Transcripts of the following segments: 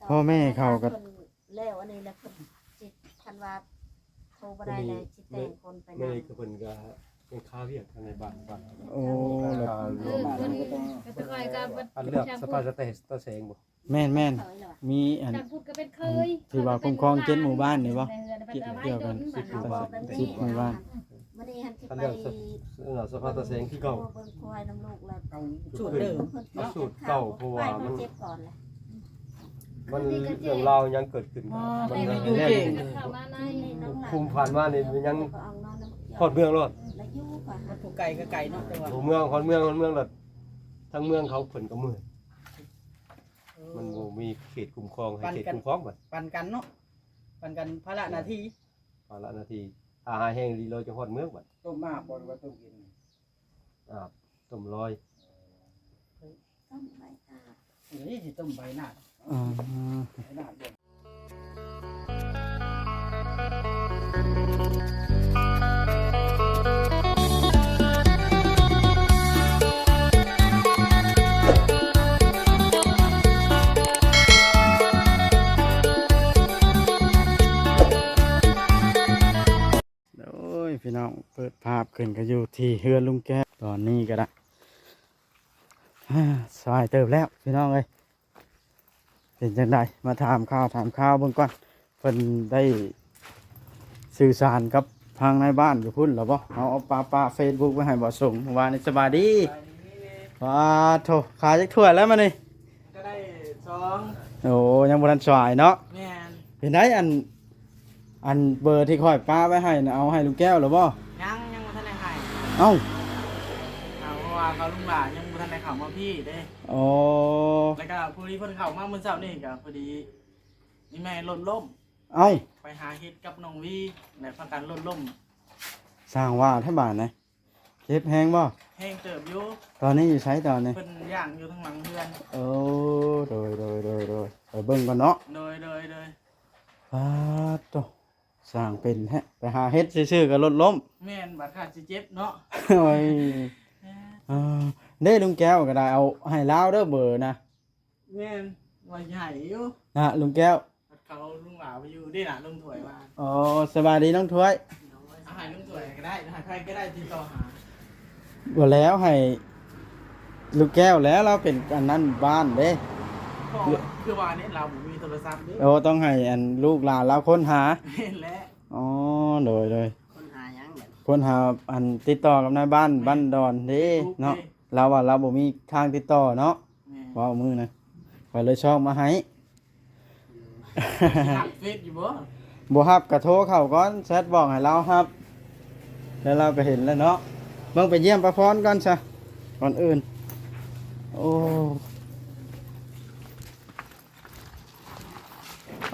ພໍ່ແມ່ເຂົາກໍ ເພິ່ນແລ້ວອັນນີ້ແລ້ວ ເພິ່ນຊິ ຄັນວ່າໂທບໍ່ໄດ້ແລ້ວ ຊິແຕ່ງຄົນໄປນຳ. ມື້ນີ້ກໍເພິ່ນກໍຍັງຄາວຽກທາງໃນບ້ານ ບ້ານເຮົາເນາະ. ໂອ້ ແລ້ວ ເອີ ເພິ່ນກໍຕ້ອງໃຫ້ກັບ ອັນເລື່ອງສະພາ ສະແຕ ຕາແສງບໍ່? ແມ່ນໆ ມີອັນ ທາງພຸ້ນກໍເປັນເຄີຍ ທີ່ວ່າຄຸ້ມຄອງເຈັດໝູ່ບ້ານນີ້ບໍ່? ກ່ຽວກັນ ສິບໝູ່ບ້ານ ມື້ນີ້ຫັ້ນຊິໄປ ອັນເລື່ອງສະ ເອີ ສະພາ ຕາແສງຄືເກົ່າ ເບິ່ງຄວາຍນຳລູກແລ້ວ ສູດເດີມ ເອົາສູດເກົ່າ ເພາະວ່າມັນ ມັນເລື່ອງລາວຍັງເກີດຂຶ້ນ ມັນຍັງແຮງຢູ່ ຄຸມຜ່ານມານີ້ມັນຍັງຮອດເມືອງໂລດ ຜູ້ໄກກໍໄກເນາະ ແຕ່ວ່າ ເມືອງ ຮອດເມືອງ ຮອດເມືອງໂລດ ທາງເມືອງເຂົາເພິ່ນກໍເມື່ອຍ ມັນບໍ່ມີເຂດຄຸ້ມຄອງ ໃຫ້ເຂດຄຸ້ມຄອງບັດ ປັນກັນເນາະ ປັນກັນພາລະໜ້າທີ່ ພາລະໜ້າທີ່ ຖ້າຫາແຮງດີ ເຮົາຈະຮອດເມືອງບັດ. ຕົ້ມອາບບໍ່ ຫຼືວ່າຕົ້ມກິນ? ອາບ ຕົ້ມລອຍ ຕົ້ມໃບອາບ ເອີຍ ຊິຕົ້ມໃບໜາດ ອືມ ໃບໜາດ. ໂອ້ຍ ພີ່ນ້ອງ ເປີດພາບຂຶ້ນກໍຢູ່ທີ່ເຮືອນລຸງແກ້ວ ຕອນນີ້ກໍໄດ້ ສາຍເຕີບແລ້ວ ພີ່ນ້ອງເອີຍ. ເປັນຈັ່ງໃດ ມາຖາມຂ່າວ ຖາມຂ່າວເບິ່ງກ່ອນ ເພິ່ນໄດ້ສື່ສານກັບທາງນາຍບ້ານຢູ່ພຸ້ນແລ້ວບໍ່? ເຮົາເອົາປະ ປະເຟສບຸກໄວ້ໃຫ້ບໍ່ສົງ ເມື່ອວານນີ້. ສະບາຍດີ ປາໂທ ຂາຍຈັກຖ້ວຍແລ້ວມື້ນີ້? ກໍໄດ້ສອງ ໂອ້ ຍັງບໍ່ທັນສາຍເນາະ. ແມ່ນ ເປັນໃດ ອັນ ອັນເບີທີ່ຂ້ອຍປະໄວ້ໃຫ້ນະ ເອົາໃຫ້ລຸງແກ້ວແລ້ວບໍ່? ຍັງ ຍັງບໍ່ທັນໄດ້ໃຫ້. ເອົ້າ ເພາະວ່າເຂົາ ລຸງຫຼ້າຍັງບໍ່ທັນໄດ້ເຂົ້າມາພີ້ເດ້. ອໍ ແລ້ວກໍພໍດີເພິ່ນເຂົ້າມາມື້ເຊົ້ານີ້ ກໍພໍດີ ນີ້ແມ່ລົດລົ້ມ. ເອົ້າ ໄປຫາເຫັດກັບນ້ອງວີ ແລ້ວພາກັນລົດລົ້ມ. ຊ່າງວ່າແທ້ບາດນະ. ເຈັບແຮງບໍ່? ແຮງເຕີບຢູ່. ຕອນນີ້ຢູ່ໃສຕອນນີ້? ເພິ່ນຍ່າງຢູ່ທາງຫຼັງເຮືອນ. ໂອ້ ໂດຍ ໂດຍ ໂດຍ ໂດຍ ໄປເບິ່ງກ່ອນເນາະ. ໂດຍ ໂດຍ ໂດຍ. ປາດໂທ້ ຊ່າງເປັນແທ້ ໄປຫາເຫັດຊື່ໆກໍລົດລົ້ມ. ແມ່ນ ບາດຂາດຊິເຈັບເນາະ. ໂອ້ຍ ເອີ ເດ້ ລຸງແກ້ວກໍໄດ້ ເອົາໃຫ້ລາວເດີເບີນະ. ແມ່ນ ວ່າໃຫຍ່ຢູ່ນະລຸງແກ້ວ. ເຂົາລຸງຫຼ້າໄປຢູ່ເດ້ນະ ລຸງຖ້ວຍວ່າ. ອໍ ສະບາຍດີນ້ອງຖ້ວຍ. ເອົາໃຫ້ລຸງຖ້ວຍກໍໄດ້ ໃຫ້ໃຜກໍໄດ້ຕິດຕໍ່ຫາ. ບໍ່ແລ້ວ ໃຫ້ລຸງແກ້ວແຫຼະ ລາວເປັນອັນນັ້ນບ້ານເດ້. ຄືວ່ານີ້ລາວບໍ່ມີໂທລະສັບເດ້. ໂອ້ ຕ້ອງໃຫ້ອັນລູກຫຼານລາວຄົ້ນຫາ. ແມ່ນແຫຼະ. ອໍ ໂດຍ ໂດຍ. ຄົ້ນຫາຫຍັງບັດ? ຄົ້ນຫາອັນຕິດຕໍ່ກັບນາຍບ້ານ ແມ່ນ ບ້ານດອນເດ້ເນາະ. ລາວວ່າລາວບໍ່ມີທາງຕິດຕໍ່ເນາະ. ແມ່ນ ເວົ້າມື້ນະ ຂ້ອຍເລີຍຊອກມາໃຫ້. ຮັບເຟສຢູ່ບໍ່? ບໍ່ຮັບກໍໂທເຂົ້າກ່ອນ ແຊັດບອກໃຫ້ລາວຮັບ ແລ້ວລາວກໍເຫັນແລ້ວເນາະ. ເບິ່ງໄປຢ້ຽມປ້າພອນກ່ອນຊະ ກ່ອນອື່ນ. ໂອ້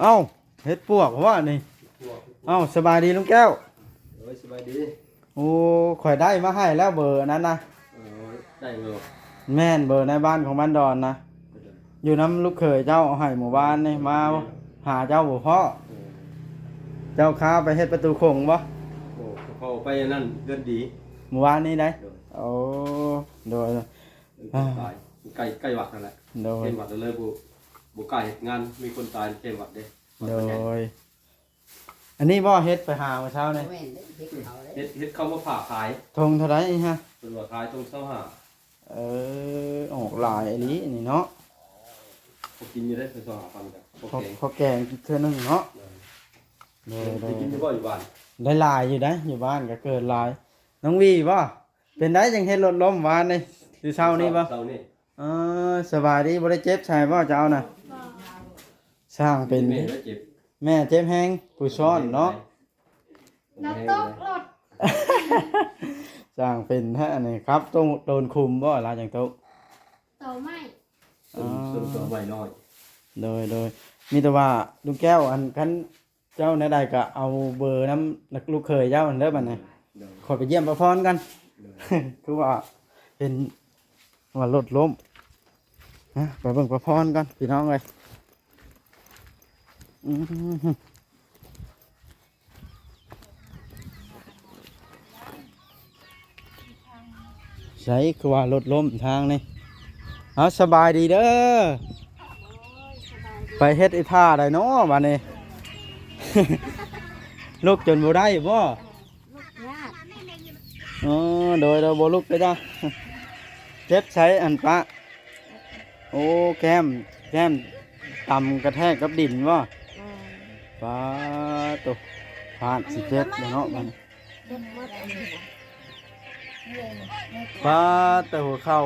ເອົ້າ ເຫັດປວກວະນີ້. ເອົ້າ ສະບາຍດີລຸງແກ້ວ. ໂດຍ ສະບາຍດີ. ໂອ້ ຂ້ອຍໄດ້ມາໃຫ້ແລ້ວເບີອັນນັ້ນນະ. ເອີ ໄດ້ເບີ. ແມ່ນ ເບີນາຍບ້ານຂອງບ້ານດອນນະ. ເອີ ຢູ່ນຳລູກເຂີຍເຈົ້າ ເອົາໃຫ້ມື້ວານນີ້ ມາຫາເຈົ້າບໍ່ພໍ້. ເອີ ເຈົ້າຄາວໄປເຮັດປະຕູຂົງບໍ່? ໂອ້ ເຂົາໄປອັນນັ້ນເຮືອນດີ ມື້ວານນີ້ໄດ໋. ໂດຍ. ໂອ້ ໂດຍ. ເອີ ໃກ້ ໃກ້ວັດນັ້ນແຫຼະ. ໂດຍ. ເຂດວັດ ເລີຍບໍ່ ບໍ່ກ້າເຮັດງານ ມີຄົນຕາຍເຂດວັດເດ້. ໂດຍ. ອັນນີ້ບໍ່ ເຫັດໄປຫາມື້ເຊົ້ານີ້? ບໍ່ແມ່ນເດ້ ເຫັດເຂົາເດ້ ເຫັດ ເຫັດເຂົາມາຝາກຂາຍ. ຖົງເທົ່າໃດຮະ? ເພິ່ນວ່າຂາຍຖົງຊາວຫ້າ. ເອີ ອອກຫຼາຍອີ່ຫຼີນີ້ເນາະ. ພໍກິນຢູ່ເດ້ ຊາວຫ້າພັນກໍພໍແກງ ພໍແກງເທື່ອໜຶ່ງເນາະ. ໂດຍ ໂດຍ ໄດ້ກິນຢູ່ບໍ່ຢູ່ບ້ານ? ໄດ້ຫຼາຍຢູ່ໄດ໋ ຢູ່ບ້ານກໍເກີດຫຼາຍ. ນ້ອງວີບໍ່? ເປັນໃດຈັ່ງເຮັດລົດລົ້ມວານນີ້ ຫຼືເຊົ້ານີ້ບໍ່? ເຊົ້ານີ້. ເອີ ສະບາຍດີ ບໍ່ໄດ້ເຈັບໃສ່ບໍ່ເຈົ້ານະ? ຊ່າງເປັນ ແມ່ເຈັບ ແມ່ເຈັບແຮງ ຜູ້ຊ້ອນເນາະ. ລາວຕົກລົດ ຊ່າງເປັນແທ້ອັນນີ້. ຂັບໂຕ ໂຕນຂຸມບໍ່ລາວຈັ່ງຕົກ? ໂຕໄມ້ ເອີ ສົ້ນ ສົ້ນໂຕໄມ້ນ້ອຍ. ໂດຍ ໂດຍ. ມີແຕ່ວ່າລຸງແກ້ວ ອັນ ຄັນ ເຈົ້າແນວໃດກໍເອົາເບີນຳລູກເຂີຍເຈົ້າເດີບັດນີ້. ໂດຍ. ຂໍໄປຢ້ຽມປ້າພອນກ່ອນ. ໂດຍ. ຄືວ່າເຫັນວ່າລົດລົ້ມ. ນະ ໄປເບິ່ງປ້າພອນກ່ອນພີ່ນ້ອງເອີຍ. ອືມ ໃສ ຄືວ່າລົດລົ້ມທາງນີ້. ເອົາ ສະບາຍດີເດີ. ໂອ້ຍ ສະບາຍດີ ໄປເຮັດອີທ່າໃດເນາະບາດນີ້ ລຸກຈົນບໍ່ໄດ້ບໍ່? ຍາກ ອໍ ໂດຍ ໂດຍ ບໍ່ລຸກເລີຍຈ້າ. ເຈັບໃສອັນປະ? ໂອ້ ແກ້ມ ແກ້ມຕຳກະແທກກັບດິນບໍ່? ແມ່ນ ປາໂຕ ພາດຊິເຈັບແລ້ວເນາະບາດນີ້. ເຈັບໝົດອັນນີ້ນະ ປາ ແຕ່ຫົວເຂົ່າ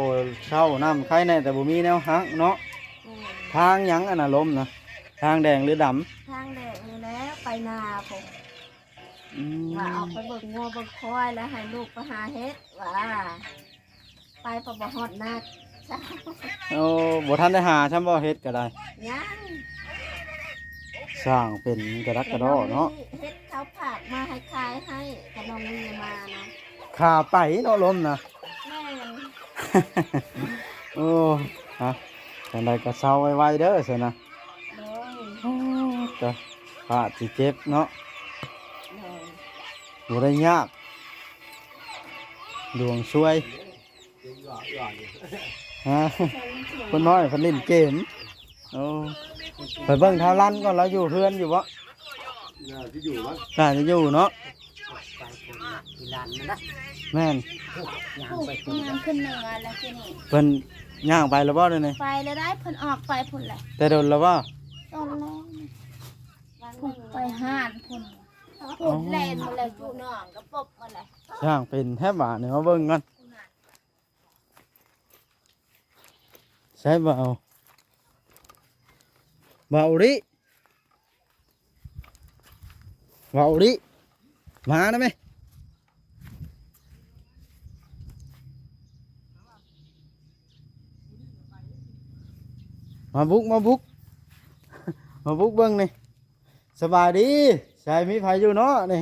ເຊົານ້ຳໄຄແນ່ ແຕ່ບໍ່ມີແນວຫັກເນາະ. ແມ່ນ ທາງຫຍັງອັນນ່າ ລົມນະ ທາງແດງຫຼືດຳ? ທາງແດງນີ້ແຫຼະ ໄປນາພຸ້ນ. ອືມ ວ່າອອກໄປເບິ່ງງົວເບິ່ງຄວາຍ ແລ້ວໃຫ້ລູກໄປຫາເຫັດ ວ່າໄປ ເພາະບໍ່ຮອດນາ. ໂອ້ ບໍ່ທັນໄດ້ຫາຊ້ຳບໍ່ ເຫັດກໍໄດ້? ຍັງ ຊ່າງເປັນກະດັກກະດໍ້ເນາະ. ເຫັດເຂົາຝາກມາໃຫ້ຂາຍໃຫ້ ກະນ້ອງມີມານະ ຂາໄປເນາະ ລົມນະ. ແມ່ນ ໂອ້ ຮະ ຈັ່ງໃດກໍເຊົາໄວໆເດີຊັ້ນນະ. ໂດຍ ໂອ້ ກະພາດຊິເຈັບເນາະ. ໂດຍ ບໍ່ໄດ້ຍາກ ດວງຊ່ວຍ. ຮະ ຄົນນ້ອຍເພິ່ນຫຼິ້ນເກມ. ໂອ້ ໄປເບິ່ງທ້າວລັນກ່ອນ ລາວຢູ່ເຮືອນຢູ່ບໍ່? ໜ້າຈະຢູ່ເນາະ. ແມ່ນ ຍ່າງໄປພຸ້ນ ຍ່າງຂຶ້ນເໜືອແລ້ວທີນີ້. ເພິ່ນຍ່າງໄປແລ້ວບໍ່ດຽວນີ້? ໄປແລ້ວໄດ໋ ເພິ່ນອອກໄປພຸ້ນແຫຼະ. ແຕ່ດົນແລ້ວບໍ່? ດົນແລ້ວ ພຸ້ນໄປຮ້ານພຸ້ນ ພຸ້ນແລ່ນໝົດແລ້ວ ຢູ່ນອກກະປົບໝົດແລ້ວ. ຊ່າງເປັນແທ້ບາດນີ້ ມາເບິ່ງກ່ອນ. ໃສ ບ່າວ ບ່າວລິ ບ່າວລິ ມານະແມ່ ມາບຸກ ມາບຸກ ມາບຸກເບິ່ງນີ້. ສະບາຍດີ ໃສ ມີໃຜຢູ່ເນາະນີ້?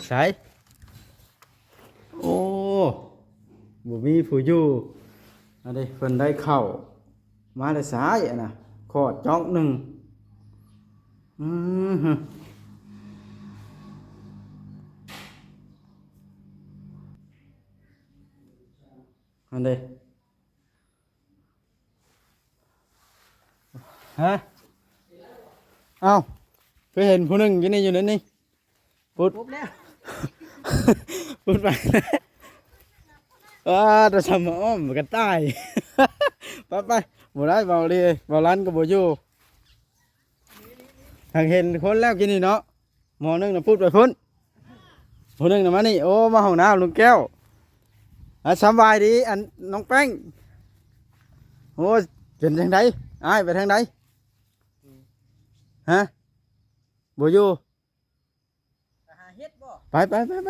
ໃສ ໂອ້ ບໍ່ມີຜູ້ຢູ່. ອັນນີ້ເພິ່ນໄດ້ເຂົ້າມາແຕ່ສາຍ ອັນນະ ຂອດຈອກໜຶ່ງ. ອືມ ອັນນີ້ ຮະ ເອົ້າ ຄືເຫັນຜູ້ໜຶ່ງຢູ່ນີ້ ຢູ່ໃນນີ້ ປຸດ ປຸບແລ້ວ ປຸດໄປ. ອ້າ ແຕ່ສຳມາອ້ອມກະຕ່າຍ. ໄປໆ ບໍ່ໄດ້ ເວົ້າເລີຍ ເວົ້າລັນກໍບໍ່ຢູ່. ຫາກເຫັນຄົນແລ້ວກີ້ນີ້ເນາະ. ໝໍໜຶ່ງນະພຸດໄປພຸ້ນ ຜູ້ໜຶ່ງນະມານີ້. ໂອ້ ມາຫ້ອງນ້ຳລຸງແກ້ວ. ອາ ສຳບາຍດີ ອັນ ນ້ອງແປ້ງ. ໂອ້ ເປັນຈັ່ງໃດ? ອ້າຍໄປທາງໃດ? ຮະ ບໍ່ຢູ່? ໄປຫາເຫັດບໍ່? ໄປໆ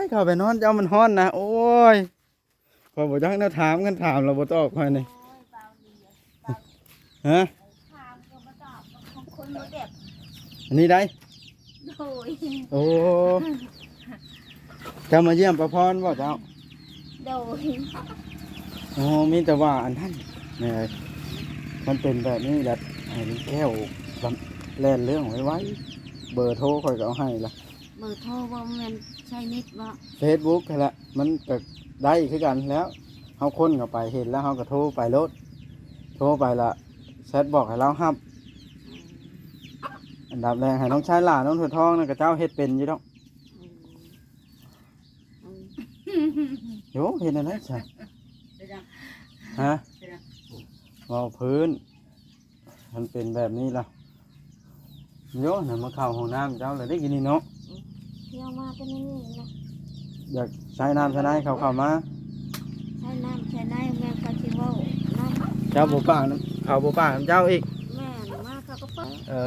ໆໆ ເຂົ້າໄປນອນ ເຈົ້າ ມັນຮ້ອນນະ. ໂອ້ຍ ຂ້ອຍບໍ່ຈັກແນວຖາມ ຄັນຖາມແລ້ວບໍ່ຕອບຂ້ອຍນີ້. ໂອ້ຍ ເວົ້າດີ ເວົ້າ ຮະ? ຖາມກໍບໍ່ຕອບ ຂອງຄົນບໍ່ແບບ ອັນນີ້ໄດ໋. ໂດຍ ໂອ້ ເຈົ້າມາຢ້ຽມປ້າພອນບໍ່ເຈົ້າ? ໂດຍ ໂອ້ ມີແຕ່ວ່າອັນນັ້ນ ແມ່ເອີຍ ມັນເປັນແບບນີ້ແຫຼະ ໃຫ້ແກ້ວແລ່ນເລື່ອງໄວໆ. ເບີໂທຂ້ອຍກໍເອົາໃຫ້ລະ. ເບີໂທບໍ່ ແມ່ນໃຊ້ເນັດບໍ່? ເຟສບຸກຫັ້ນແຫຼະ ມັນກໍໄດ້ຄືກັນແລ້ວ. ເຮົາຄົ້ນເຂົ້າໄປເຫັນແລ້ວ ເຮົາກໍໂທໄປໂລດ ໂທໄປລະແຊັດບອກໃຫ້ລາວຮັບ. ອັນດັບແລກໃຫ້ນ້ອງຊາຍຫຼ້າ ນ້ອງຖົວທອງນັ້ນ ເຂົາເຈົ້າເຮັດເປັນຢູ່ດອກ. ໂອ້ ເຮັດແນວໃດຊະ? ຮະ? ເວົ້າພື້ນ ມັນເປັນແບບນີ້ລະ. ໂຍ ນັ້ນມາເຂົ້າຫ້ອງນ້ຳເຈົ້າລະໄດ້ກິນນີ້ເນາະ. ອືມ ທ່ຽວມາແຕ່ໃນນີ້ນະ ຢາກໃຊ້ນ້ຳໃຊ້ໃນ ເຂົາເຂົ້າມາ ໃຊ້ນ້ຳໃຊ້ໃນ ແມ່ນເຂົາຊິເວົ້ານຳ. ເຈົ້າບໍ່ປາກນຳ ເຂົາບໍ່ປາກນຳເຈົ້າອີກ. ແມ່ນ ມາເຂົາກໍປາກ. ເອີ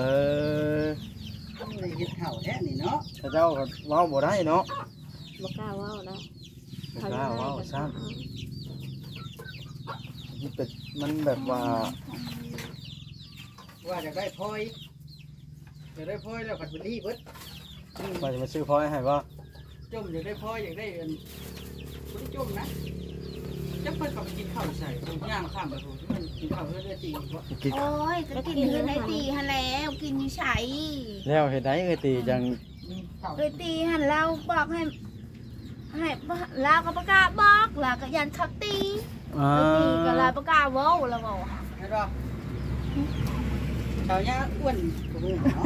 ເຮັດເຂົ້າແທ້ນີ້ເນາະ ເຂົາເຈົ້າກໍເວົ້າບໍ່ໄດ້ເນາະ. ບໍ່ກ້າເວົ້ານະ ບໍ່ກ້າເວົ້າຊ້ຳ. ມັນເປັນ ມັນແບບວ່າ ວ່າຢາກໄດ້ພອຍ ຢາກໄດ້ພອຍແລ້ວບັດນີ້ເບິດ. ອືມ ວ່າຈະມາຊື້ພອຍໃຫ້ບໍ່? ຈົ່ມ ຢາກໄດ້ພອຍ ຢາກໄດ້ອັນ ບໍ່ໄດ້ຈົ່ມນະ ຈັກເພິ່ນເຂົ້າໄປກິນເຂົ້າໃສ ຍ່າງຂ້າມໄປພຸ້ນ ມັນກິນເຂົ້າເຮືອນເອື້ອຍຕີບໍ່? ໂອ້ຍ ກໍກິນເຮືອນເອື້ອຍຕີຫັ້ນແຫຼະ ກິນຢູ່ໃສ? ແລ້ວເຮັດໃດເອື້ອຍຕີຈັ່ງ ເອື້ອຍຕີຫັ້ນລາວບອກໃຫ້ ໃຫ້ ລາວກໍບໍ່ກ້າບອກ ລາວກໍຢ້ານເຂົາຕີ. ອ່າ ເອີ ຕີກັນລະບໍ່ກ້າເວົ້າລະເວົ້າ ແມ່ນບໍ່? ຊາວຍາອ້ວນບໍ່ຮູ້ເນາະ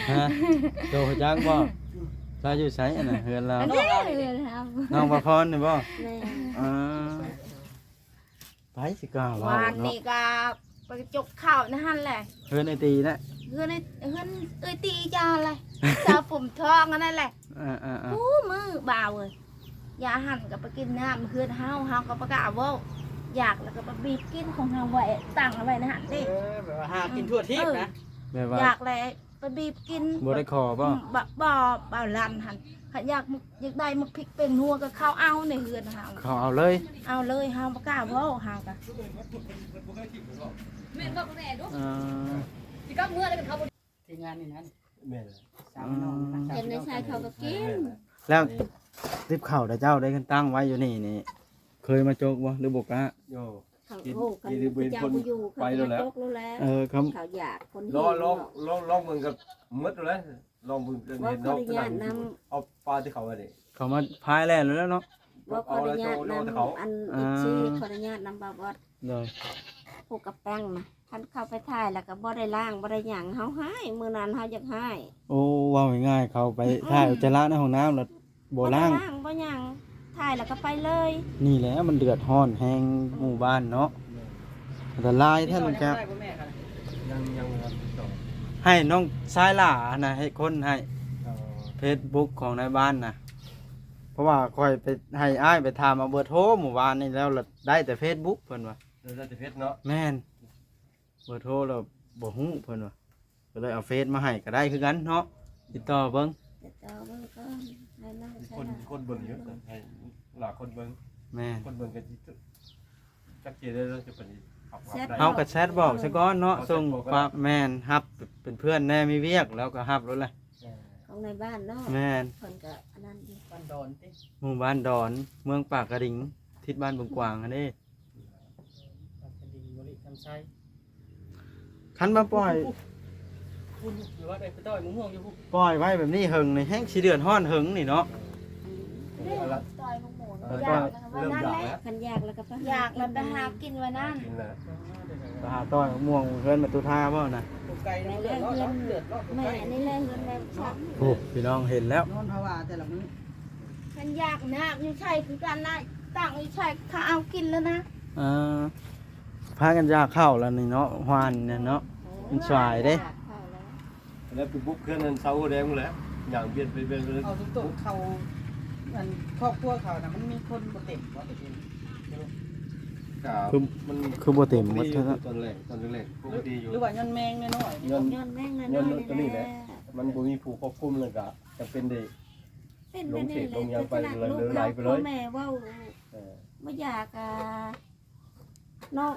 ຮະ ໂຕຮູ້ຈັກບໍ່? ລາວຢູ່ໃສອັນນັ້ນ ເຮືອນລາວ? ອັນນີ້ເຮືອນເຮົາ ນ້ອງປະພອນນີ້ບໍ່? ແມ່ນ ອ່າ ໃຜຊິກ້າເວົ້າເນາະ ວານນີ້ກໍໄປຈົກເຂົ້າໃນຫັ້ນແຫຼະ ເຮືອນໄອ້ຕີນະ ເຮືອນໄອ້ ເຮືອນເອື້ອຍຕີຈ້າແຫຼະ ສາວຜົມທອງອັນນັ້ນແຫຼະ ເອີໆໆ ຄູ່ມື້ບ່າວເອີຍ ຢາຫັ້ນກໍໄປກິນນ້ຳເຮືອນເຮົາ ເຮົາກໍບໍ່ກ້າເວົ້າ ຢາກແລ້ວກໍໄປບີບກິນຂອງເຮົາໄວ້ ຕັ້ງເອົາໄວ້ໃນຫັ້ນເດ້ ເອີ ແບບວ່າຫາກິນທົ່ວທີບນະ ເອີ ແບບວ່າຢາກແລ້ວໄປບີບກິນ ບໍ່ໄດ້ຂໍບໍ່? ອືມ ບໍ່ ບໍ່ ບ່າວລັນຫັ້ນ ຄັນຢາກ ຢາກໄດ້ໝາກພິກເປັນຫົວກໍເຂົາເອົາໃນເຮືອນເຮົາ ເຂົາເອົາເລີຍ ເອົາເລີຍ ເຮົາບໍ່ກ້າເວົ້າ ເຮົາກໍ ແມ່ນບໍ່ ແມ່ນບໍ່? ເອີ ຊິກັບເມືອແລ້ວເຂົາບໍ່ ທີມງານນີ້ນັ້ນ ແມ່ນແຫຼະ ສາວນ້ອງ ອືມ ສາວ ເຫັນໃນຊາຍເຂົາກໍກິນ ແມ່ນແຫຼະ ແລ້ວຕິບເຂົ້າເດ້ເຈົ້າໄດ້ຂຶ້ນຕັ້ງໄວ້ຢູ່ນີ້ນີ້ ເຄີຍມາຈົກບໍ່ ຫຼືບໍ່ກ້າ? ໂອ້ ເຂົາ ໂອ້ ຄັນເຂົາເຈົ້າບໍ່ຢູ່ ເຂົາຈະມາຈົກໂລດແຫຼະ ເອີ ເຂົາຢາກຄົນຫິວ ລອງ ລອງ ລອງເບິ່ງກໍໝົດໂລດແຫຼະ ລອງເບິ່ງ ເຫັນເນາະ ເອົາປາທີ່ເຂົາໄວ້ນີ້ ເຂົາມາພາຍແລ່ນໂລດແລ້ວເນາະ ບໍ່ ຂໍອະນຸຍາດນຳ ອັນ ອ່າ ເອັຟຊີ ຂໍອະນຸຍາດນຳບ່າວບອດ ໂດຍ ຜູ້ກັບແປ້ງນະ ຄັນເຂົ້າໄປຖ່າຍແລ້ວກໍບໍ່ໄດ້ລ້າງ ບໍ່ໄດ້ຫຍັງ ເຮົາຮ້າຍ ມື້ນັ້ນເຮົາຢາກຮ້າຍ ໂອ້ ເວົ້າງ່າຍໆ ເຂົາໄປ ອືມ ຖ່າຍອຸດຈາລະໃນຫ້ອງນ້ຳແລ້ວບໍ່ລ້າງ ບໍ່ໄດ້ລ້າງ ບໍ່ຫຍັງ ຖ່າຍແລ້ວກໍໄປເລີຍ ນີ້ແຫຼະມັນເດືອດຮ້ອນແຮງ ອືມ ໝູ່ບ້ານເນາະ ອັນຕະລາຍແທ້ລຸງແກ້ວ ຍັງ ຍັງ ຍັງ ໃຫ້ນ້ອງຊາຍຫຼ້ານະ ເຮັດຄົນໃຫ້ ອໍ ເຟສບຸກຂອງນາຍບ້ານນະ ເພາະວ່າຂ້ອຍໄປໃຫ້ອ້າຍໄປຖາມເອົາເບີໂທໝູ່ວານນີ້ແລ້ວ ລະໄດ້ແຕ່ເຟສບຸກເພິ່ນວ່າ ໄດ້ແຕ່ເຟສເນາະ ແມ່ນ ເບີໂທລະບໍ່ຮູ້ເພິ່ນວ່າ ກໍເລີຍເອົາເຟສມາໃຫ້ກໍໄດ້ຄືກັນເນາະ ຕິດຕໍ່ເບິ່ງ ຕິດຕໍ່ເບິ່ງກ່ອນ ໃຫ້ນ້ອງ ມີຄົນ ມີຄົນເບິ່ງຢູ່ ໃຫ້ຫຼາຍຄົນເບິ່ງ ແມ່ນ ຄົນເບິ່ງກໍຊິຈັກເຈໄດ້ ເຮົາກໍແຊັດບອກຊະກ່ອນເນາະ ສົ່ງຄວາມ ແມ່ນ ຮັບເປັນເພື່ອນແດ່ ມີວຽກແລ້ວກໍຮັບໂລດແຫຼະ ຂອງໃນບ້ານເນາະ ແມ່ນ ເພິ່ນກໍອັນນັ້ນຢູ່ ບ້ານດອນຕິ ໝູ່ບ້ານດອນ ເມືອງປາກກະດິງ ທິດບ້ານບຶງກວາງຫັ້ນເດ້ ປາກກະດິງ ບໍລິຄຳໄຊ ຄັນມາປ່ອຍ ພຸ້ນ ຫຼືວ່າໄດ້ໄປຕ່ອຍມະມ່ວງຢູ່ພຸ້ນ ປ່ອຍໄວ້ແບບນີ້ເຫິງນີ້ ແຮ່ງຊິເດືອດຮ້ອນເຫິງນີ້ເນາະ ອືມ ເອີ ເລີ່ມຢາກແລ້ວ ຄັນຢາກແລ້ວກໍໄປ ຢາກແລ້ວໄປຫາກິນວ່ານັ້ນ ກິນແລ້ວ ໄປຫາຕ່ອຍມະມ່ວງເຮືອນແມ່ຕຸທາບໍ່ນະ ບໍ່ໄກເນາະ ເດືອດຮ້ອນ ເດືອດຮ້ອນ ແມ່ ອັນນີ້ແຫຼະເຮືອນແມ່ ໂອ້ ພີ່ນ້ອງເຫັນແລ້ວ ນອນພາວາແຕ່ລະມື້ ຄັນຢາກນ້ຳຢູ່ໃສຄືກັນນະ ຕັ້ງຢູ່ໃສເຂົາເອົາກິນແລ້ວນະ ເອີ ພາກັນຢາກເຂົ້າແລ້ວນີ້ເນາະ ຫວ່ານນີ້ເນາະ ມັນສວາຍເດ້ ຢາກເຂົ້າແລ້ວ ແລ້ວໄປບຸກເຮືອນນັ້ນເຊົາຫົວແດງພຸ້ນແຫຼະ ຍ່າງວຽນໄປວຽນເລີຍ ເອົາຕົງໆ ເຂົາ ອັນ ຄອບຄົວເຂົານະ ມັນມີຄົນບໍ່ເຕັມບໍ່ ແຕ່ເປັນ ກໍ ຄື ມັນ ຄືບໍ່ເຕັມໝົດເທື່ອ ຕອນແລກ ຕອນແລກໆ ປົກກະຕິຢູ່ ຫຼືວ່າຍ້ອນແມງນ້ອຍໆ ຍ້ອນ ຍ້ອນແມງນ້ອຍໆ ຍ້ອນໂຕນີ້ແຫຼະ ນີ້ແຫຼະ ມັນບໍ່ມີຜູ້ຄວບຄຸມ ແລ້ວກໍຈຳເປັນໄດ້ ເປັນແບບນີ້ແຫຼະ ລົງເຂດລົງຫຍັງໄປ ເລີຍ ເລີຍໄຫຼໄປເລີຍ ພໍ່ແມ່ເວົ້າ ເອີ ບໍ່ຢາກ ອ່າ ເນາະ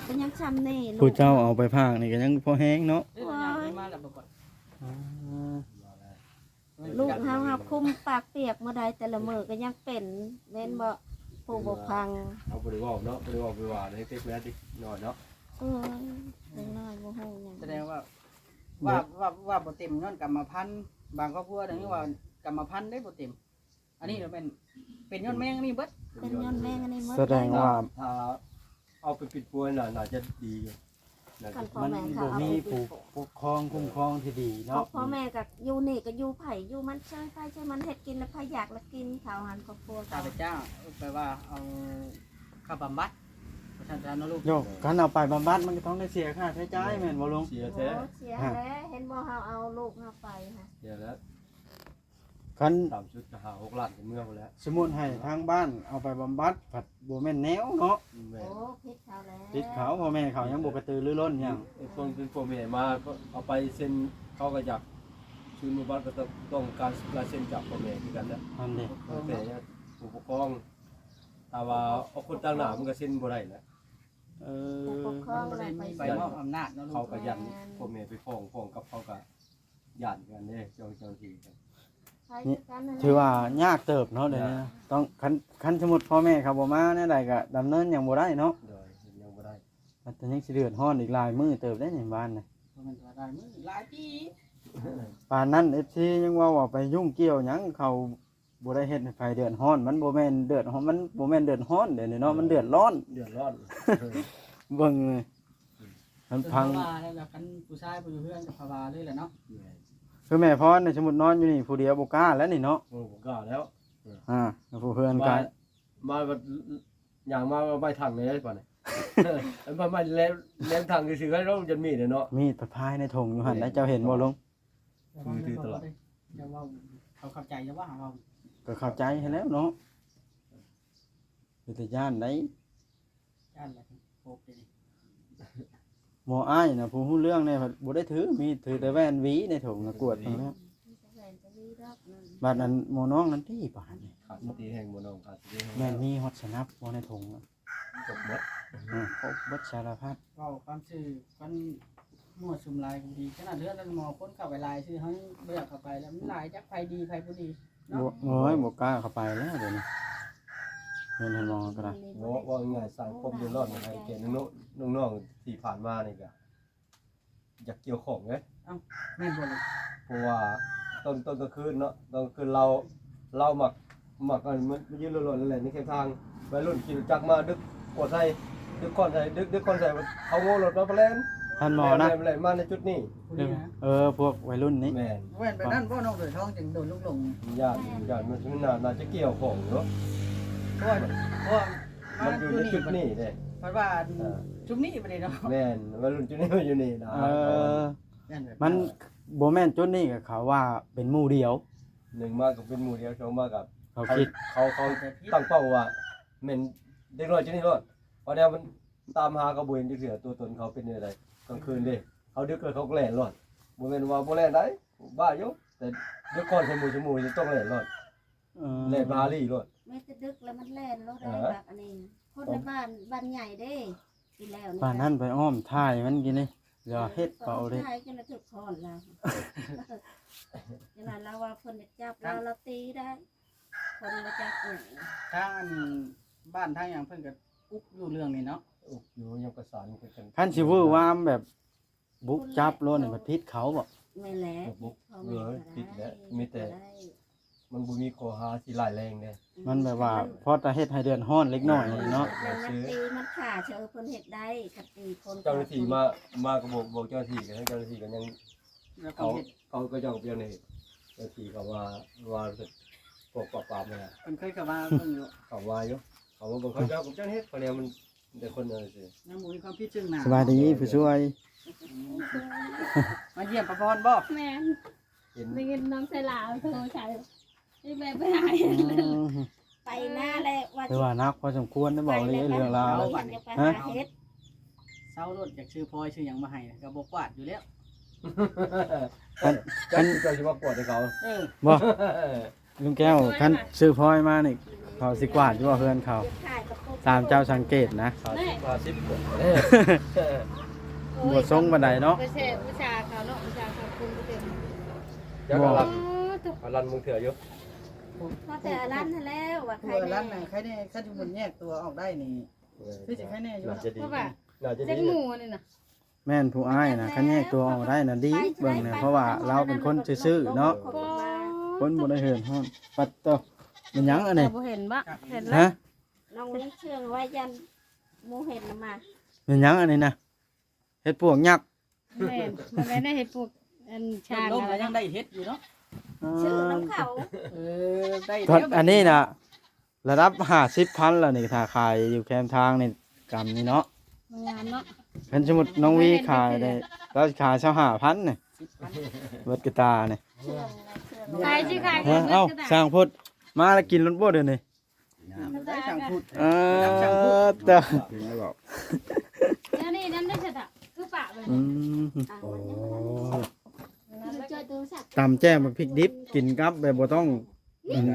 ກໍຍັງຊ່ຳແດ່ ຜູ້ເຈົ້າເອົາໄປຝາກນີ້ກໍຍັງພໍແຮງເນາະ ໂອ້ຍ ມາແລ້ວບໍ່ ອ່າ ລູກເຮົາ ເຮົາຄຸມປາກປຽກບໍ່ໄດ້ ແຕ່ລະມື້ກໍຍັງເປັນ ແມ່ນບໍ່ ຜູ້ບໍ່ຟັງ ເຮົາບໍ່ໄດ້ເວົ້າເນາະ ບໍ່ໄດ້ເວົ້າໄປວ່າໃນເຕັກແລ້ວເດັກນ້ອຍເນາະ ໂອ້ຍ ເດັກນ້ອຍບໍ່ຮູ້ຫຍັງ ສະແດງວ່າ ວ່າ ວ່າ ວ່າບໍ່ເຕັມຍ້ອນກຳມະພັນ ບາງຄອບຄົວນີ້ວ່າກຳມະພັນເດ້ບໍ່ເຕັມ ອັນນີ້ລະແມ່ນເປັນຍ້ອນແມງອັນນີ້ເບິດ ເປັນຍ້ອນແມງອັນນີ້ເບິດ ສະແດງວ່າ ຖ້າເອົາໄປປິດປົວໜ້າ ໜ້າຈະດີຢູ່ ມັນບໍ່ມີຜູ້ປົກຄອງຄຸ້ມຄອງທີ່ດີເນາະ ພໍ່ແມ່ກໍຢູ່ນີ້ກໍຢູ່ໃຜຢູ່ມັນ ເຊີຍໃຜເຊີຍມັນ ເຮັດກິນແລ້ວໃຜຢາກລະກິນ ເຂົາຫັ້ນຄອບຄົວ ຂ້າພະເຈົ້າ ແປວ່າເອົາເຂົ້າບຳບັດ ວ່າຊັ້ນຊະເນາະລູກ ໂຍ ຄັນເອົາໄປບຳບັດມັນກໍຕ້ອງໄດ້ເສຍຄ່າໃຊ້ຈ່າຍ ແມ່ນບໍ່ລຸງ? ເສຍແທ້ ໂອ້ ເສຍແລ້ວ ເຫັນບໍ່ ເຮົາເອົາລູກເຮົາໄປຫັ້ນ ເສຍແລ້ວ ຄັນ ຕ່ຳສຸດກໍຫ້າຫົກລ້ານກໍເມືອພຸ້ນແຫຼະ ສົມມຸດໃຫ້ທາງບ້ານເອົາໄປບຳບັດ ພັດບໍ່ແມ່ນແນວເນາະ ແມ່ນ ໂອ້ ຜິດເຂົາແລ້ວ ຜິດເຂົາ ພໍ່ແມ່ເຂົາຍັງບໍ່ກະຕືລືລົ້ນຫຍັງ ເອີ ເພິ່ນເປັນພໍ່ແມ່ມາ ເອົາໄປເຊັນ ເຂົາກໍຢາກ ສູນບຳບັດກໍຕ້ອງ ຕ້ອງການລາຍເຊັນຈາກພໍ່ແມ່ຄືກັນນະ ອັນນີ້ ແຕ່ຜູ້ປົກຄອງ ຖ້າວ່າເອົາຄົນຕາງໜ້າມັນກໍເຊັນບໍ່ໄດ້ແຫຼະ ເອີ ຜູ້ປົກຄອງ ມັນບໍ່ໄດ້ມີໃບມອບອຳນາດເນາະ ເຂົາກໍຢ້ານ ແມ່ນ ພໍ່ແມ່ໄປຟ້ອງ ຟ້ອງກັບເຂົາກໍ ຢ້ານກັນເດ້ ເຈົ້າ ເຈົ້າໜ້າທີ່ ນີ້ຖືວ່າຍາກເຕີບເນາະ ດຽວນີ້ນະ ຕ້ອງ ຄັນ ຄັນສົມມຸດພໍ່ແມ່ເຂົາບໍ່ມາແນວໃດກໍດຳເນີນຫຍັງບໍ່ໄດ້ເນາະ ໂດຍ ເຮັດຫຍັງບໍ່ໄດ້ ມັນຍັງຊິເດືອດຮ້ອນອີກຫຼາຍມື້ເຕີບເດ້ໃນບ້ານນະ ບໍ່ແມ່ນວ່າຫຼາຍມື້ ຫຼາຍປີ ປານນັ້ນ ເອັຟຊີ ຍັງເວົ້າວ່າໄປຫຍຸ້ງກ່ຽວຫຍັງ ເຂົາ ບໍ່ໄດ້ເຮັດໃຫ້ໃຜເດືອດຮ້ອນ ມັນບໍ່ແມ່ນເດືອດຮ້ອນ ມັນບໍ່ແມ່ນເດືອດຮ້ອນເດ້ນີ້ເນາະ ມັນເດືອດຮ້ອນ ເດືອດຮ້ອນ ເບິ່ງນີ້ ມັນພັງ ຄືເຮົາວ່າແລ້ວ ຄັນຜູ້ຊາຍບໍ່ຢູ່ເຮືອນກໍພາວາເລີຍແຫຼະເນາະ ແມ່ນ ຄືແມ່ພອນນີ້ ສົມມຸດນອນຢູ່ນີ້ຜູ້ດຽວບໍ່ກ້າແລ້ວນີ້ເນາະ ໂອ້ ບໍ່ກ້າແລ້ວ ອ່າ ຜູ້ເຮືອນກໍ ມາ ມາບັດ ຍ່າງມາໃບຖັງເລີຍບາດນີ້ ເອີ ມາ ມາແລມ ແລມຖັງຊື່ໆ ໃຫ້ລອງຈົນມີດເນາະ ມີດພາຍໃນຖົງຢູ່ຫັ້ນ ແມ່ນ ໄດ໋ ເຈົ້າເຫັນບໍ່ລຸງ? ຄືຖືຕະຫຼອດ ຢ່າເວົ້າ ເຂົາເຂົ້າໃຈ ຢ່າວ່າເຮົາເວົ້າ ກໍເຂົ້າໃຈຫັ້ນແຫຼ້ວເນາະ ເປັນຕາຢ້ານໄດ໋ ຢ້ານແຫຼະ ໂພບເດນີ້ ໝໍອ້າຍນະ ຜູ້ຮູ້ເລື່ອງແດ່ ບໍ່ໄດ້ຖືມີດ ຖືແຕ່ແວ່ນຫວີໃນຖົງນະ ກວດເບິ່ງແລ້ວ ມີແຕ່ແວ່ນກະຫວີດອກນັ້ນ ບາດນັ້ນໝໍນ້ອງນັ້ນຕິບາດນີ້ ຂາດສະຕິແຮງ ໝໍນ້ອງຂາດສະຕິແຮງ ແມ່ນມີຮອດສະໜັບບໍ່ໃນຖົງນະ? ຄົບໝົດ ອ່າ ຄົບເບິດສາລະພັດ ເວົ້າຄວາມຊື່ ຄັນມົ້ວສຸມຫຼາຍກໍບໍ່ດີ ຂະໜາດເຮືອນນັ້ນໝໍຄົນເຂົ້າໄປຫຼາຍຊື່ ເຮົາຍັງບໍ່ຢາກເຂົ້າໄປແລ້ວ ມັນຫຼາຍຈັກໃຜດີໃຜບໍ່ດີເນາະ ບໍ່ ໂອ້ຍ ບໍ່ກ້າເຂົ້າໄປແລ້ວດຽວນີ້ ເຮືອນທ່ານໝໍກໍໄດ້ ເວົ້າ ເວົ້າງ່າຍໆ ສ້າງຄວາມເດືອດຮ້ອນໃຫ້ແກ່ນ້ອງໆ ນ້ອງໆ ທີ່ຜ່ານມານີ້ກະ ຢາກກ່ຽວຂ້ອງເດ້ ເອົ້າ ແມ່ນບໍ່ລູກ? ເພາະວ່າຕອນ ຕອນກາງຄືນເນາະ ຕອນກາງຄືນລາວ ລາວມັກ ມັກອັນ ມາ ມາຢືນລົດໆ ນັ້ນແຫຼະ ໃນເຂດທາງ ໄວລຸ້ນຂີ່ລົດຈັກມາດຶກກວດໃສ່ ດຶກຄ້ອນໃສ່ ດຶກ ດຶກຄ້ອນໃສ່ ເຂົາໂງ່ລົດມາແລ່ນ ທ່ານໝໍນະ ແລ່ນ ແລ່ນມາໃນຈຸດນີ້ ຜູ້ນີ້ນະ ເອີ ພວກໄວລຸ້ນນີ້ ແມ່ນ ແມ່ນແບບນັ້ນບໍ່ ນ້ອງໂດຍທອງຈຶ່ງໂດນລູກຫຼົງ ຢ້ານ ຢ້ານມັນໜ້າ ໜ້າຈະກ່ຽວຂ້ອງຢູ່ ເພາະວ່າ ເພາະວ່າ ມັນຢູ່ໃນຈຸດນີ້ເດ້ ເພິ່ນວ່າ ເອີ ຈຸດນີ້ບໍ່ໄດ້ເນາະ ແມ່ນ ໄວລຸ້ນຈຸດນີ້ມາຢູ່ນີ້ນະ ເອີ ມັນບໍ່ແມ່ນຈຸດນີ້ ກໍເຂົາວ່າເປັນໝູ່ດຽວ ໜຶ່ງມາກໍເປັນໝູ່ດຽວ ສອງມາກໍ ເຂົາຄິດ ເຂົາ ເຂົາຕັ້ງເປົ້າວ່າແມ່ນເດັກນ້ອຍຈຸດນີ້ໂລດ ເພາະແນວມັນຕາມຫາກໍບໍ່ເຫັນຈັກເທື່ອ ຕົວຕົນເຂົາເປັນແນວໃດ ກາງຄືນເດ້ ເຂົາດຶກແລ້ວເຂົາກໍແລ່ນໂລດ ບໍ່ແມ່ນວ່າບໍ່ແລ່ນໃດ ບ້າຢູ່ ແຕ່ດຶກກ່ອນໃສ່ໝູ່ ໃສ່ໝູ່ ຕ້ອງແລ່ນໂລດ ເອີ ແລ່ນພາລີໂລດ ແມ່ນແຕ່ດຶກແລ້ວມັນແລ່ນໂລດ ເອີ ໄດ້ບັກອັນນີ້ ຄົນໃນບ້ານ ບ້ານໃຫຍ່ເດ້ ກິນແລ້ວນີ້ ປານນັ້ນໄປອ້ອມທ້າຍມັນກິນນີ້ ຢ່າເຮັດເປົ່າເດ້ ອ້ອມທ້າຍຈົນລະຖືກຄ້ອນລາວ ຈັ່ງນັ້ນລາວວ່າເພິ່ນຢາກຈັບລາວ ລາວຕີໄດ້ ຄົນບໍ່ຈັກຫຍັງ ທາງອັນບ້ານທາງຫຍັງເພິ່ນກໍອຸກຢູ່ເລື່ອງນີ້ເນາະ ອຸກຢູ່ ຍັງປະສານກັນ ຄັນຊິວືຫວາມແບບ ບຸກຈັບໂລດນີ້ມັນຜິດເຂົາບໍ? ແມ່ນແຫຼະ ບຸກ ເອີ ຜິດແຫຼະ ມີແຕ່ມັນບໍ່ມີຂໍ້ຫາທີ່ຮ້າຍແຮງເດ້ ມັນແບບວ່າພໍແຕ່ເຮັດໃຫ້ເດືອດຮ້ອນເລັກນ້ອຍນີ້ເນາະ ແມ່ນມັນຕີມັນຂ້າເຊີ ເພິ່ນເຮັດໄດ້ ຄັນຕີຄົນ ເຈົ້າໜ້າທີ່ມາ ມາກໍບອກ ບອກເຈົ້າໜ້າທີ່ ກໍເຈົ້າໜ້າທີ່ກໍຍັງ ເຂົາ ເຂົາກໍເຈົ້າກໍຍັງເຮັດ ເຈົ້າໜ້າທີ່ເຂົາວ່າ ວ່າພວກປາບປາມຫັ້ນແຫຼະ ເພິ່ນເຄີຍເຂົ້າມາເບິ່ງຢູ່ ເຂົາວ່າຢູ່ ເຂົາວ່າເບິ່ງ ເຂົາເຈົ້າກໍຍັງເຮັດ ເພາະແນວມັນ ແຕ່ຄົນເດີ ຍັງບໍ່ມີຄວາມຜິດເຊິ່ງໜ້າ ສະບາຍດີຜູ້ຊ່ວຍ ມາຢ້ຽມປະພອນບໍ່? ແມ່ນ ເຫັນ ໄດ້ຍິນນ້ອງໄຊລາໂທໃສ່ ໄປ ໄປຫາ ອືມ ໄປນາແລ້ວວ່າ ຖືວ່າໜັກພໍສົມຄວນໄດ້ ເວົ້າເລື່ອງລາວ ໄປແລ້ວ ຮະ ເຊົາໂລດ ຢາກຊື້ພອຍຊື້ຫຍັງມາໃຫ້ກໍບໍ່ກວາດຢູ່ແລ້ວ ຄັນ ຄັນ ເຈົ້າຊິມາກວດໃຫ້ເຂົາ ເອີ ບໍ່ ລຸງແກ້ວ ຄັນຊື້ພອຍມານີ້ ເຂົາຊິກວາດຢູ່ບໍ່ເຮືອນເຂົາ? ຕາມເຈົ້າສັງເກດນະ ຫ້າສິບ ຫ້າສິບ ບໍ່ຊົງປານໃດເນາະ ໄປແຊ່ບູຊາເຂົາເນາະ ບູຊາເຂົາຄຸນບໍ່ເຕັມ ຈັກ ບໍ່ ອາລັນ ອາລັນເບິ່ງເທື່ອຢູ່ ພໍແຕ່ອາລັນຫັ້ນແຫຼະວ່າໃຄແນ່ ອາລັນນະ ໃຄແນ່ ຄັນສົມມຸດແຍກຕົວອອກໄດ້ນີ້ ເອີ ຄືຊິໃຄແນ່ຢູ່ ໜ້າຈະດີ ເພາະວ່າ ໜ້າຈະດີ ຈັກໝູ່ອັນນີ້ນະ ແມ່ນຜູ້ອ້າຍນະ ຄັນແຍກຕົວອອກໄດ້ນະດີ ເບິ່ງນະ ເພາະວ່າລາວເປັນຄົນຊື່ໆເນາະ ຄົນບໍ່ໄດ້ເດືອດຮ້ອນ ປັດໂຕ ແມ່ນຫຍັງອັນນີ້ ເຈົ້າບໍ່ເຫັນບໍ່? ເຫັນແລ້ວ ຮະ ນ້ອງມີເຊື່ອງໄວ້ຢ້ານໝູ່ເຫັນນຳມາ ແມ່ນຫຍັງອັນນີ້ນະ ເຫັດປວກຍັກ ແມ່ນ ບໍ່ແມ່ນເຫັດປວກ ອັນ ຊ່າງ ລົມແລ້ວຍັງໄດ້ເຫັດຢູ່ເນາະ ເອີ ຊື້ນຳເຂົາ ເອີ ໄດ້ ອັນນີ້ນະ ລະດັບຫ້າສິບພັນແລ້ວນີ້ ຖ້າຂາຍຢູ່ແຄມທາງນີ້ ກຳນີ້ເນາະ ງາມເນາະ ຄັນສົມມຸດນ້ອງວີຂາຍໄດ້ ລາວຂາຍຊາວຫ້າພັນນີ້ ເບິດກະຕານີ້ ຂາຍຊິຂາຍ ເອີ ເອົາ ຊ່າງພຸດ ມາແລ້ວກິນລົດບໍ່ດຽວນີ້ ງາມໄດ້ຊ່າງພຸດ ເອີ ເຈົ້າ ແນວນີ້ນຳໄດ້ຊະ ຄືປະໄປ ອືມ ໂອ້ ຕຳແຈ່ວໝາກພິກດິບ ກິນກັບແບບບໍ່ຕ້ອງ ອັນ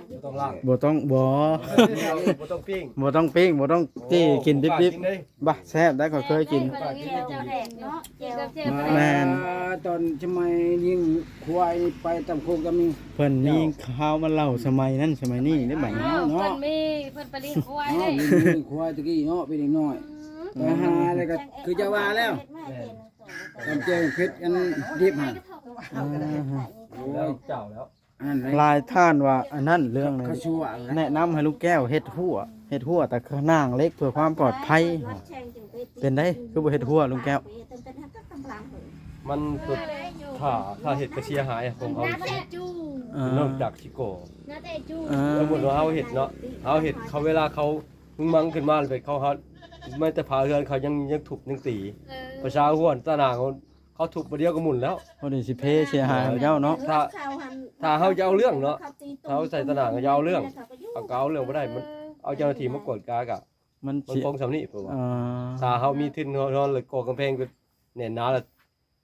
ບໍ່ຕ້ອງລ້າງ ບໍ່ຕ້ອງ ບໍ່ ບໍ່ຕ້ອງປີ້ງ ບໍ່ຕ້ອງປີ້ງ ບໍ່ຕ້ອງ ໂອ້ ຈີ່ ກິນດິບໆ ໂອ້ ບໍ່ແຊບໄດ໋ ຂ້ອຍເຄີຍກິນ ແມ່ນ ອ່າ ຕອນສະໄໝລ້ຽງຄວາຍໄປຕາມໂຄກຕາມນີ້ ເພິ່ນມີຂ່າວມາເລົ່າສະໄໝນັ້ນສະໄໝນີ້ເດ້ບັດນີ້ເນາະ ເພິ່ນມີ ເພິ່ນໄປລ້ຽງຄວາຍເດ້ ເນາະ ລ້ຽງຄວາຍຕະກີ້ເນາະ ເປັນເດັກນ້ອຍ ອືມ ໄປຫາແລ້ວກໍຄືຈະວ່າແລ້ວ ແມ່ນ ຕຳແຈ່ວເຜັດອັນດິບຫັ້ນ ອ່າ ແລ້ວເຈົ້າແລ້ວ ອັນນັ້ນ ຫຼາຍທ່ານວ່າອັນນັ້ນເລື່ອງນັ້ນ ເຂົາຊົ່ວ ແນະນຳໃຫ້ລຸງແກ້ວເຮັດຮົ້ວ ເຮັດຮົ້ວຕາໜ່າງເຫຼັກເພື່ອຄວາມປອດໄພ. ເປັນໃດ ຄືບໍ່ເຮັດຮົ້ວລຸງແກ້ວ? ມັນ ຖ້າ ຖ້າເຮັດກໍເສຍຫາຍຂອງເຮົາ ເອີ ນອກຈາກຊິກໍ່ ເອີ ສົມມຸດວ່າເຮົາເຮັດເນາະ ເຮົາເຮັດ ເຂົາ ເວລາເຂົາ ມຶງມັງຂຶ້ນມາ ແລ້ວເຂົາ ເຮົາ ແມ້ແຕ່ຝາເຮືອນເຂົາຍັງ ຍັງທຸບຍັງຕີ ເອີ ພາສາຫ້ວນຕາໜ່າງ ເຂົາທຸບບາດດຽວກໍໝຸນແລ້ວ ພໍດີຊິເພເສຍຫາຍໃຫ້ເຈົ້າເນາະ. ຖ້າ ຖ້າເຮົາຈະເອົາເລື່ອງເນາະ ເຮົາໃສ່ຕາໜ່າງກໍຈະເອົາເລື່ອງ ເຮົາກໍເອົາເລື່ອງບໍ່ໄດ້ ມັນ ເອົາເຈົ້າໜ້າທີ່ມາກວດກາກໍ ມັນ ມັນ ຊິ ຄົງສ່ຳນີ້ ເພາະວ່າ ເອີ ຖ້າເຮົາມີທຶນເຮົາ ເຮົາເລີຍກໍ່ກຳແພງ ແໜ້ນໜາລະ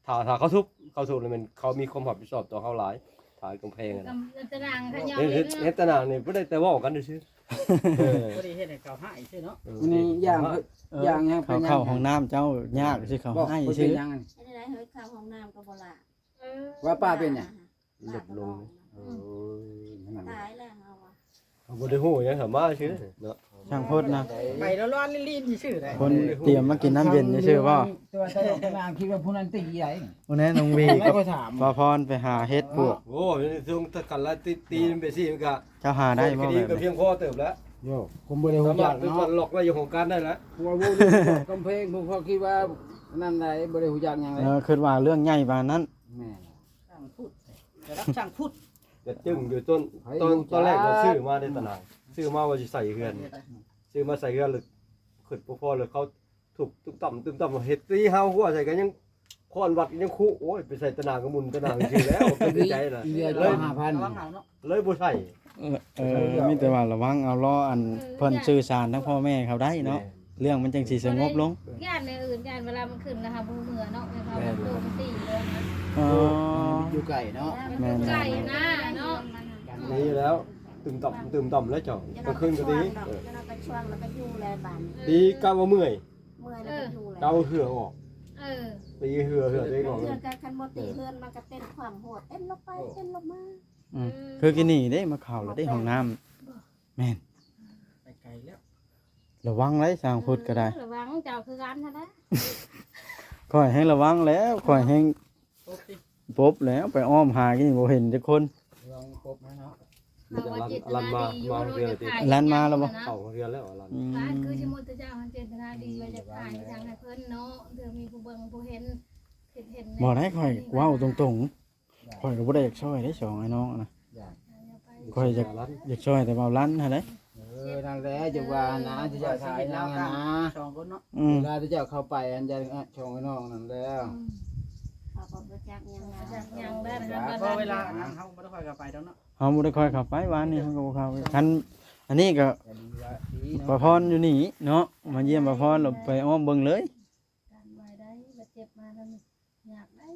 ຖ້າ ຖ້າເຂົາທຸບ ເຂົາທຸບລະແມ່ນເຂົາມີຄວາມຮັບຜິດຊອບຕໍ່ເຮົາຫຼາຍ ຖ້າກຳແພງຫັ້ນນະ ຕາໜ່າງຂະຫຍອດ ເຮັດ ເຮັດຕາໜ່າງນີ້ບໍ່ໄດ້ແຕ່ເວົ້າກັນຊື່ໆ ເອີ ບໍ່ໄດ້ເຮັດໃຫ້ເຂົາຮ້າຍຊື່ເນາະ ເອີ ນີ້ຢ່າງ ເອີ ຢ່າງຫຍັງ ເຂົ້າ ເຂົ້າຫ້ອງນ້ຳເຈົ້າຍາກຊື່ ເຂົາຮ້າຍຊື່ ເຮັດໄດ້ເຮີ້ຍ ເຂົ້າຫ້ອງນ້ຳກໍບໍ່ລະ ເອີ ວ່າປ້າເປັນຫຍັງ ລົດລົງ ເອີ ຕາຍແລ້ວເຮົາວ່າ ເຮົາບໍ່ໄດ້ຮູ້ຫຍັງ ເຮົາມາຊື່ເນາະ ຊ່າງໂພດນະ ໄປລ້ອນໆລີ້ນໆຊື່ໄດ໋ ຄົນຕຽມມາກິນນ້ຳເຢັນຊື່ບໍ່? ຕົວຕະຫຼົກຕະຫຼາງ ຄິດວ່າຜູ້ນັ້ນຕີໃດ໋ ໂອ້ແນ່ ນ້ອງວີກັບ ບໍ່ພອນໄປຫາເຫັດປວກ ໂອ້ຍ ຊ່ວງກັນລະ ຕີ ຕີໄປຊີ້ມັນກະ ເຈົ້າຫາໄດ້ບໍ່ ແບບນີ້ ກະພຽງພໍເຕີບແລ້ວ ໂຍ ຄົນບໍ່ໄດ້ຮູ້ຈັກເນາະ ລັອກໄວ້ຢູ່ຫ້ອງການໄດ້ລະ ຜູ້ວ່າເວົ້າເລື່ອງກຳແພງ ຜູ້ເຂົາຄິດວ່ານັ້ນໃດ໋ ບໍ່ໄດ້ຮູ້ຈັກຫຍັງເລີຍ ເອີ ຄິດວ່າເລື່ອງໃຫຍ່ປານນັ້ນ ແມ່ນ ຊ່າງພຸດ ລະດັບຊ່າງພຸດ ຈະຈຶ່ງຢູ່ຕົ້ນ ຕອນ ຕອນແລກເຮົາຊື້ມາໄດ້ຕະໜ່າງ ຊື້ມາວ່າຊິໃສ່ເຮືອນ ຊື້ມາໃສ່ເຮືອນ ແລ້ວຂຶ້ນບໍ່ພໍ ແລ້ວເຂົາທຸບຕຸ້ມຕ່ຳຕຸ້ມຕ່ຳ ເຮັດຕີຮາວຫົວໃສ່ກັນ ຍັງຄ້ອນວັດຍັງຄຸ ໂອ້ຍ ໄປໃສ່ຕະໜ່າງກໍໝຸນຕະໜ່າງຊື່ແລ້ວ ຄິດໃນໃຈນະ ເຫຼືອເຈົ້າຫ້າພັນ ເລີຍບໍ່ໃສ່ ເອີ ເອີ ມີແຕ່ວ່າລະວັງເອົາ ລໍອັນເພິ່ນສື່ສານທາງພໍ່ແມ່ເຂົາໄດ້ເນາະ ແມ່ນ ເລື່ອງມັນຈັ່ງຊິສະຫງົບລົງ ຢ້ານແນວອື່ນ ຢ້ານເວລາມັນຂຶ້ນແລ້ວເຮົາບໍ່ເມືອເນາະ ເຮົາ ແມ່ນ ໂຕມັນຕີເລີຍນະ ເອີ ຢູ່ໄກເນາະ ມັນຢູ່ໄກນະເນາະ ດີແລ້ວ ຕຶມຕ່ຳຕຶມຕ່ຳແລ້ວເຈົ້າ ກາງຄືນກໍຕີ ເອີ ຕີກະວ່າເມື່ອຍ ເມື່ອຍແລ້ວກໍຢູ່ແລ້ວ ເອີ ກະວ່າເຫື່ອອອກ ເອີ ຕີເຫື່ອ ເຫື່ອຕົວເອງອອກ ເຮືອນກໍຄັນບໍ່ຕີເຮືອນມັນກໍເຕັ້ນຂວ້າງໂຫດ ເຕັ້ນລົງໄປເຕັ້ນລົງມາ ອືມ ເອີ ຄືກີ້ນີ້ເດ້ ມາເຂົ້າແລ້ວເດ້ຫ້ອງນ້ຳ ແມ່ນ ໄປໄກແລ້ວ ລະວັງໄດ໋ ຊ່າງພຸດກໍໄດ້ ເອີ ລະວັງ ເຈົ້າຄືກັນຫັ້ນແຫຼະ ຂ້ອຍແຮ່ງລະວັງແລ້ວ ຂ້ອຍແຮ່ງປົບຕິ ປົບແລ້ວ ໄປອ້ອມຫາກິນບໍ່ເຫັນຈັກຄົນ ລະວັງປົບນະເນາະ ເຮົາວ່າເຈດຕະນາດີຢູ່ເນາະ ຢາກຂາຍ ລັນມາແລ້ວບໍ່? ເຂົ້າເຮືອນແລ້ວ ລັນ ອືມ ຫຼານຄືສົມມຸດເຈົ້າເຈດຕະນາດີວ່າຢາກຂາຍທາງໃຫ້ເພິ່ນເນາະ ເທື່ອມີຜູ້ເບິ່ງຜູ້ເຫັນ ເຮັດເຫັນ ບໍ່ໄດ້ ຂ້ອຍເວົ້າຕົງໆ ຂ້ອຍກໍບໍ່ໄດ້ຢາກຊ່ອຍເດ້ ສອງອ້າຍນ້ອງນະ ຢາກ ຂ້ອຍຢາກ ຢາກຊ່ອຍແຕ່ເວົ້າລັນຫັ້ນແຫຼະ ເອີ ນັ້ນແຫຼະ ຈັ່ງວ່ານະ ທີ່ເຈົ້າຖ່າຍນັ້ນນະ ສອງຄົນເນາະ ອືມ ເວລາທີ່ເຈົ້າເຂົ້າໄປ ອັນຈະ ອະ ຊ່ອງອ້າຍນ້ອງນັ້ນແຫຼະ ອືມ ເຂົາກໍບໍ່ຈັກຫຍັງນະ ບໍ່ຈັກຫຍັງແລ້ວນະ ເພາະເວລານັ້ນເຮົາບໍ່ໄດ້ຄ່ອຍເຂົ້າໄປດອກເນາະ ເຮົາບໍ່ໄດ້ຄ່ອຍເຂົ້າໄປ ວານນີ້ເຮົາກໍບໍ່ເຂົ້າ ຄັນອັນນີ້ກໍ ກໍດີວ່າດີເນາະ ປາພອນຢູ່ນີ້ເນາະ ມາຢ້ຽມປາພອນ ແລ້ວໄປອ້ອມເບິ່ງເລີຍ ກັນໄວ້ໄດ້ ບາດເຈັບມານຳ ຢາກໄດ້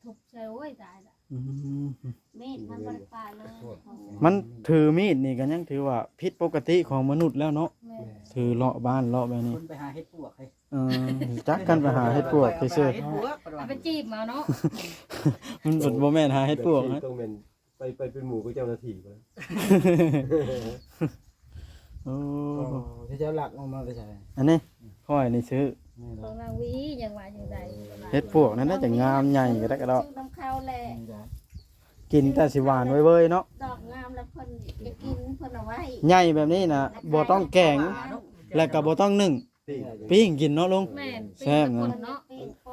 ທຸບໃສ່ ໂອ້ຍ ຕາຍລະ ອືມ ມີດມັນບໍ່ໄດ້ປາເລີຍ ມັນຖືມີດນີ້ກໍຍັງຖືວ່າຜິດປົກກະຕິຂອງມະນຸດແລ້ວເນາະ ແມ່ນ ຖືເລາະບ້ານເລາະແບບນີ້ ຄົນໄປຫາເຫັດປວກເຮີ້ຍ ເອີ ຈັກກັນໄປຫາເຫັດປວກຊື່ໆ ເອົາໄປຈີບເອົາເນາະ ມັນບໍ່ແມ່ນຫາເຫັດປວກນະ ຕ້ອງແມ່ນ ໄປ ໄປເປັນໝູ່ກັບເຈົ້າໜ້າທີ່ພຸ້ນ ໂອ້ ໂອ້ ເຈົ້າລັກເອົາມາແຕ່ໃສ ອັນນີ້ ຂ້ອຍນີ້ຊື້ ຂອງນາງວີ ຍັງວ່າຢູ່ໃດ ເຫັດປວກນັ້ນນະ ຈະງາມໃຫຍ່ກະດະກະດອກ ຊື້ນຳເຂົາແຫຼະ ກິນແຕ່ຊິຫວານເວີຍໆເນາະ ດອກງາມແລ້ວເພິ່ນຈະກິນ ເພິ່ນເອົາໄວ້ ໃຫຍ່ແບບນີ້ນະ ບໍ່ຕ້ອງແກງ ແລະກໍບໍ່ຕ້ອງໜຶ້ງ ປີ້ງກິນເນາະລຸງ ແມ່ນ ແຊບນະ ເນາະ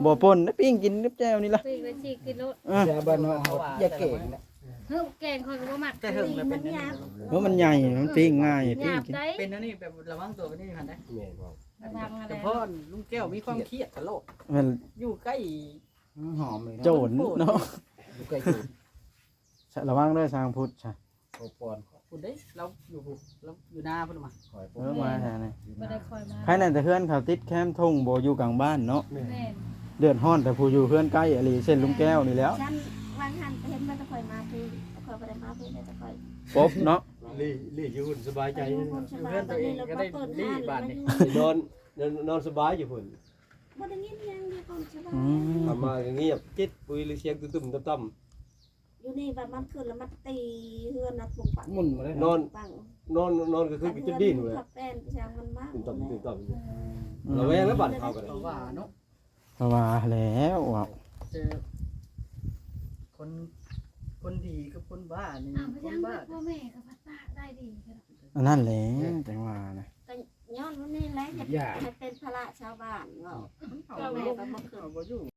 ບໍ່ປົ່ນນະ ປີ້ງກິນກັບແຈ່ວນີ້ລະ ປີ້ງໄປຊີ້ກິນໂລດ ເອີ ແຈ່ວບ້ານເຮົາ ເຮົາຢາກແກງນະ ເຮີ້ຍ ແກງຂ້ອຍກໍບໍ່ມັກ ແຕ່ເຫິງແລ້ວເປັນ ມັນຫຍາບ ເອີ ມັນໃຫຍ່ ມັນປີ້ງງ່າຍ ມັນຫຍາບ ປີ້ງກິນ ໄດ໋ ເປັນແນວນີ້ແບບລະວັງຕົວກັນນີ້ຫັ້ນໄດ໋ ແມ່ນບໍ່ ລະວັງຫັ້ນແຫຼະ ແຕ່ເພາະລຸງແກ້ວມີຄວາມຄຽດຕະຫຼອດ ແມ່ນ ຢູ່ໃກ້ ຫອມເລີຍເນາະ ໂຈນເນາະ ຢູ່ໃກ້ໂຈນ ລະວັງເດີ ຊ່າງພຸດຊະ ໂອປອນ ພຸ້ນເດ້ ລາວຢູ່ພຸ້ນ ລາວຢູ່ນາພຸ້ນມາ ເອີ ມາແທ້ນີ້ ບໍ່ໄດ້ຄ່ອຍມາ ໃຜນັ້ນແຕ່ເຮືອນເຂົາຕິດແຄມທົ່ງ ບໍ່ຢູ່ກາງບ້ານເນາະ ແມ່ນ ເດືອດຮ້ອນແຕ່ຜູ້ຢູ່ເຮືອນໃກ້ອີ່ຫຼີ ເຊັ່ນລຸງແກ້ວນີ້ແຫຼ້ວ ຊັ້ນວ່າງຫັ້ນເຫັນວ່າແຕ່ຂ້ອຍມາພີ້ ຂ້ອຍບໍ່ໄດ້ມາພີ້ ແຕ່ຂ້ອຍປົບເນາະ ລີ້ ລີ້ຢູ່ພຸ້ນສະບາຍໃຈ ຢູ່ພຸ້ນສະບາຍ ເຮືອນຕົວເອງກໍໄດ້ລີ້ບາດນີ້ ນອນ ນອນສະບາຍຢູ່ພຸ້ນ ບໍ່ໄດ້ຍິນຫຍັງຢູ່ພຸ້ນສະບາຍ ອືມ ເຂົ້າມາກໍງຽບ ຕິດປຸຍຫຼືສຽງຕຸ້ມໆຕ່ຳໆ ຢູ່ນີ້ວ່າມັນຂຶ້ນແລ້ວມັນຕີເຮືອນນະ ປຸງປັງ ໝຸ່ນມາເລີຍ ນອນ ປັງ ນອນ ນອນກາງຄືນກໍຈົນດີ້ນເວີຍ ແປ້ນໄປທາງມັນມາ ຕຶ້ມຕ່ຳ ຕຶ້ມຕ່ຳ ອືມ ລະແວງແລ້ວບາດເຮົາກໍໄດ້ ເຂົາວ່າເນາະ ເຂົາວ່າແລ້ວ ເອີ ຄົນ ຄົ ຄົນດີກັບຄົນບ້ານີ້ ຄົນບ້າ ພໍ່ແມ່ກໍພັດປາກໄດ້ດີກໍໄດ້ ອັນນັ້ນແຫຼະ ຈັ່ງວ່ານະ ກໍຍ້ອນວ່ານີ້ແຫຼະ ຢາກໃຫ້ເປັນພາລະຊາວບ້ານເວົ້າ ເຂົາບໍ່ຢູ່